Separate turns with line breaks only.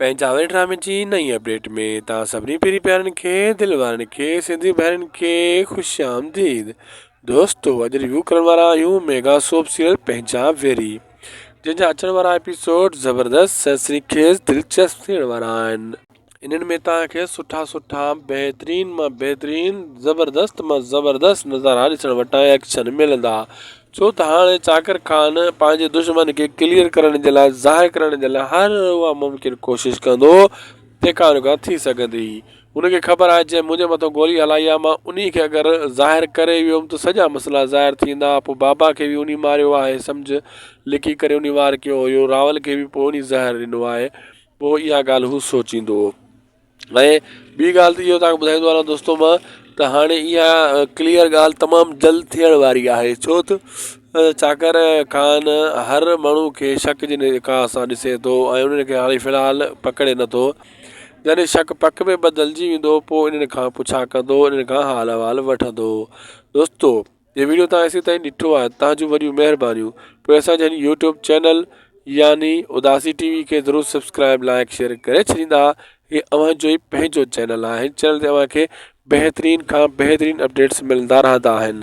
پنهنجا وري ڊرامي جي نئين اپڊيٽ ۾ توهان سڀني پيري پيارن کي دل وارن کي سنڌي ڀائرن کي خوش آمديد دوستو اڄ ريويو ڪرڻ وارا آهيون ميگا سوپ سيريل پنهنجا ويري جنهن جا اچڻ وارا ايپيسوڊ زبردست سنسني خيز دلچسپ ٿيڻ وارا آهن انهن ۾ توهان کي سٺا سٺا بهترين مان بهترين زبردست مان زبردست نظارا ڏسڻ وٽان ايڪشن ملندا ڇو ته هاڻي چاڪر خان پنهنجي دشمن کي ڪليئر ڪرڻ جي لاء ظاهر ڪرڻ جي لاء هر اها ممڪن ڪوشش ڪندو جيڪا هن کان ٿي سگهندي. هن کي خبر آهي جنهن منهنجي مٿان گولي هلائي آهي مان انهي کي اگر ظاهر ڪري ويم ته سڄا مسئلا ظاهر ٿيندا پوء بابا کي به انهي ماريو آهي سمجهه لڪي ڪري انهي وار ڪيو هيو راول کي به پوء انهي زهر ڏنو آهي پوء اها ڳالهه هو سوچيندو. ۽ ٻي ڳالهه ته اهو توهان کي ٻڌائيندو هلان دوستو مان ته هاڻي اها ڪليئر ڳالهه تمام جلد ٿيڻ واري آهي ڇو ته چاڪر خان هر ماڻهو کي شڪ جي نگاهه سان ڏسي ٿو ۽ انهن کي هاڻي في الحال پڪڙي نٿو جڏهن شڪ پڪ ۾ بدلجي ويندو پوء انهن کان پڇا ڪندو انهن کان حال احوال وٺندو دوستو هي ويڊيو توهان ايسي تائين ڏٺو آهي توهان جون وڏيون مهربانيون پوء اسان جي هن يوٽيوب چينل يعني اداسي ٽي وي کي ضرور سبسڪرائب لائڪ شيئر ڪري ڇڏيندا هي اوهان جو ئي پنهنجو چينل آهي هن چينل تي اوهان کي بهترين کان بهترين اپڊيٽس ملندا رهندا آهن.